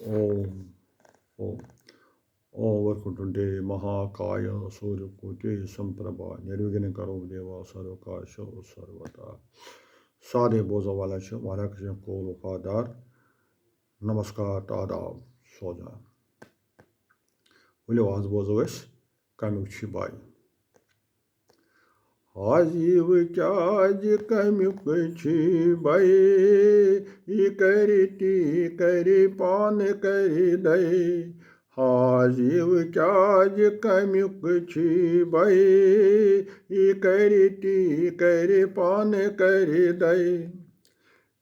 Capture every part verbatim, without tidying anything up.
ओम ओम ओम वक्रतुंडे महाकाय सूर्यकोटि संप्रभा निर्विघ्न करो देवा सर्वकार्येषु सर्वदा। سارے بوزن والٮ۪ن چھِ واریاہ قٕسمٕکۍ قول وفادار نمسکار تہٕ آداب سوزان۔ ؤلِو آز بوزو أسۍ کمیُک چھِ بے۔ حاجی وۄنۍ کیٛازِ کمیُک چھِ بے، یہِ کرِ تی کرِ پانہٕ کرِ دے۔ حاجی وۄنۍ کیٛازِ کمیُک چھِ بے، یہِ کرِ تی کرِ پانہٕ کرِ دے۔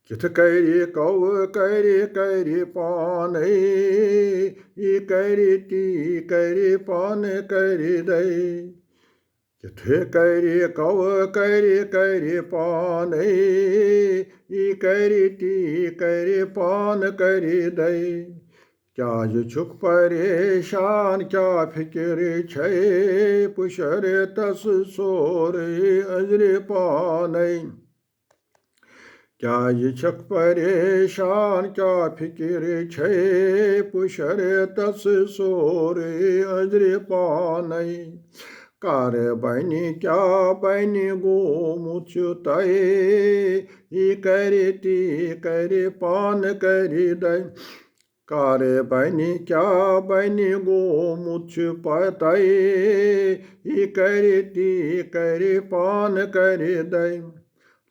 کِتھ کرِ کَوٕ کرِ کرِ پانے، یہِ کرِ تی کرِ پانہٕ کرِ دے۔ کِتھ کرِ کَوٕ کرِ کرِ پانے، یہِ کرِ تی کرِ پانہٕ کرِ دے۔ کیٛازِ چھُکھ پریشان، کیٛاہ فِکِر چھے، پُشر تس سورُے أنٛدرِ پانے۔ کیٛازِ چھکھ پریشان، کیٛاہ فِکِر چھے، پُشر تس سورُے أنٛدرِ پانے۔ کر بنہِ کیٛاہ بنہِ گوٚمُت چھُ طے، یہِ کرِ تی کرِ پانہٕ کرِ دے۔ کر بنہِ کیٛاہ بنہِ گوٚمُت چھُ پتہ، یہِ کرِ تی کرِ پانہٕ کرِ دے۔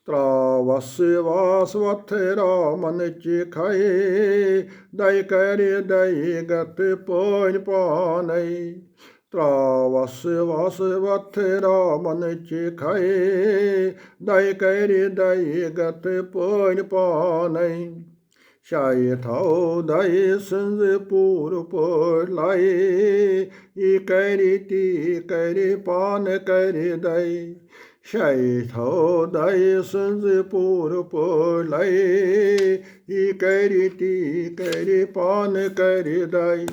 تراوس واس وتھ رامن چہِ کھے، دے کرِ دے گت پٲنۍ پانے۔ تراوس واس وتھ رامن چہِ کھے، دے کرِ دے گت پٲنۍ پانے۔ شاید تھاو دے سٕنٛز پوٗرٕ پٲٹھۍ لے، یہِ کرِ تی کرِ پانہٕ کرِ دے۔ شاید تھاو دے سٕنٛز پوٗرٕ پٲٹھۍ لے، یہِ کرِ تی کرِ پانہٕ کرِ دے۔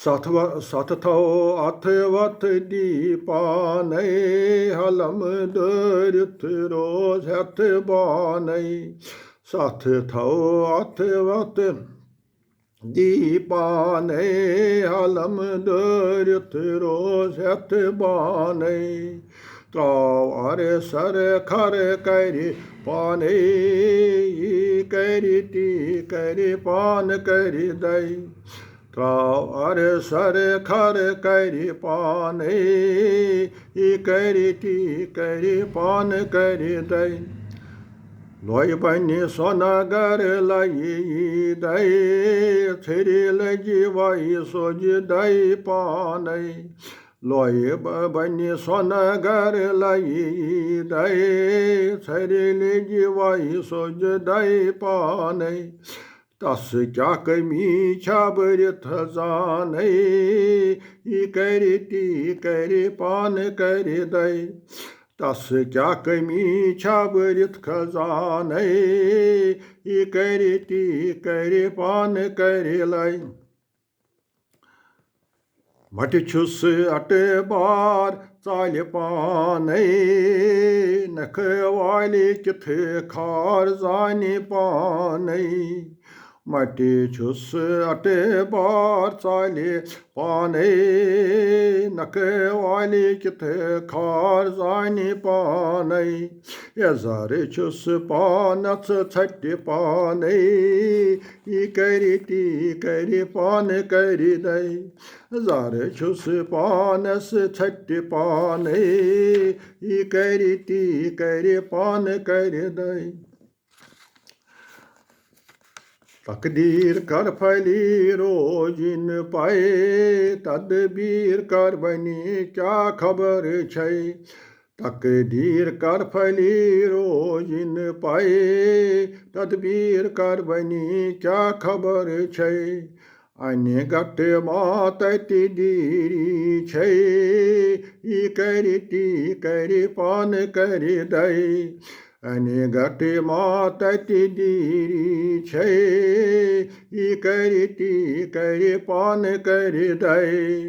ستھ و-، ستھ تھاو اتھ وتھ دی پانے، حلم دٲرِتھ روز ہٮ۪تھ بانے۔ ستھ تھاو اتھ وتھ دی پانے، حلم دٲرِتھ روز ہٮ۪تھ بانے۔ تراو ار سر کھر کرِ پانے، یہِ کرِ تی کرِ پانہٕ کرِ دے۔ تراو ار سر کھر کرِ پانے، یہِ کرِ تی کرِ پانہٕ کرِ دے۔ لوے بنہِ سۄنہٕ گر لَیہِ یی دے، ژھرِ لٔجہِ وَے سوٚجہِ دے پانے۔ لوے ب-، بنہِ سۄنہٕ گر لَیہِ یی دے، ژھرِ لٔجہِ وَے سوٚجہِ دے پانے۔ تس کیٛاہ کمی چھا بٔرِتھ زانے، یہِ کرِ تی کرِ پانہٕ کرِ دے۔ تس کیٛاہ کمی چھا بٔرِتھ خزانے، یہِ کرِ تی کرِ پانہٕ کرِ لے۔ مٹہِ چھُس اٹہٕ بار ژالہِ پانے، نکھٕ والہِ کِتھٕ کھار زانہِ پانے۔ مٹہِ چھُس اٹہٕ بار ژالہِ پانے، نکھٕ والہِ کِتھٕ کھار زانہِ پانے۔ یزارٕ چھُس پانس ژھٹہِ پانے، یہِ کرِ تی کرِ پانہٕ کرِ دے۔ زارٕ چھُس پانس ژھٹہِ پانے، یہِ کرِ تی کرِ پانہٕ کرِ دے۔ تقدیٖر کر پھٔلی روزِ نہٕ پَے، تدبیٖر کر بنہِ کیٛاہ خبر چھے۔ تقدیٖر کر پھٔلی روزِ نہٕ پَے، تدبیٖر کر بنہِ کیٛاہ خبر چھے۔ انہِ گٹہٕ ما تتہِ دیٖری چھے، یہِ کرِ تی کرِ پانہٕ کرِ دے۔ انہِ گٹہٕ ما تتہِ دیٖری چھے، یہِ کرِ تی کرِ پانہٕ کرِ دے۔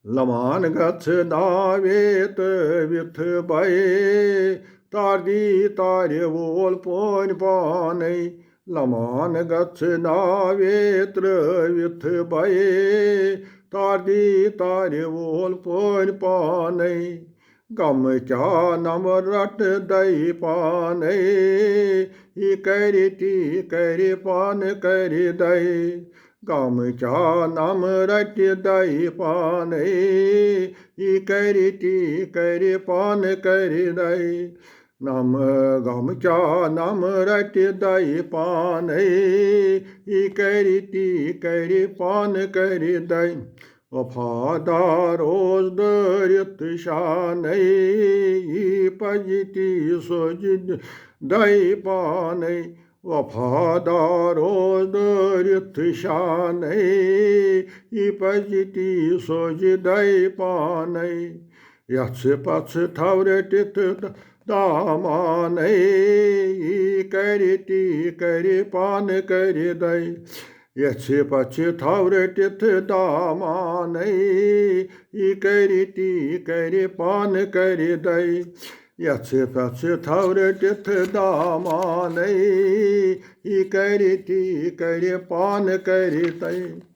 لمان گژھِ ناوے تٲوِتھ بے، تار دی تارِ وول پٲنۍ پانے۔ لمان گژھِ ناوے ترٲوِتھ بے، تار دی تارِ وول پٲنۍ پانے۔ غم کیا نم رٹ دے پانے، یہِ کرِ تی کرِ پانہٕ کرِ دے۔ غم کیا نم رٹ دے پانے، یہِ کرِ تی کرِ پانہٕ کرِ دے۔ نم غم کیا نم رٹ دے پانے، یہِ کرِ تی کرِ پانہٕ کرِ دے۔ وفادار اوس دٲرِتھ شانے، یہِ پزِ تی سوزِ دے پانے۔ وفادار اوس دٲرِتھ شانے، یہِ پزِ تی سوزِ دے پانے۔ یژھِ پژھِ تھاو رٔٹِتھ دامانے، یہِ کرِ تی کرِ پانہٕ کرِ دے۔ یژھِ پژھِ تھاو رٔٹِتھ دامانے، یہِ کرِ تی کرِ پانہٕ کرِ دے۔ یژھِ پژھِ تھاو رٔٹِتھ دامانے، یہِ کرِ تی کرِ پانہٕ کرِ دے۔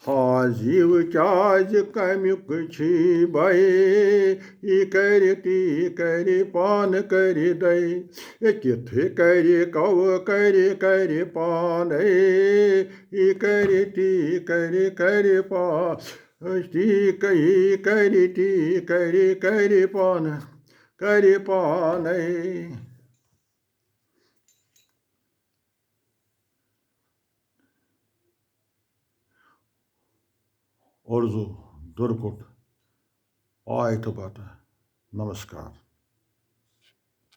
حاضی و کیازِ کمیُک چھی بے، یہِ کرِ تی کرِ پانہٕ کرِ دے۔ یہِ کِتھ کرِ کو کرِ کرِ پانے، یہِ کرِ تی کرِ کرِ پا-، تی ک-، یہِ کرِ تی کرِ کرِ پانہٕ کرِ پانے۔ اردو، درکٹ، آے تہٕ پتہٕ نمسکار۔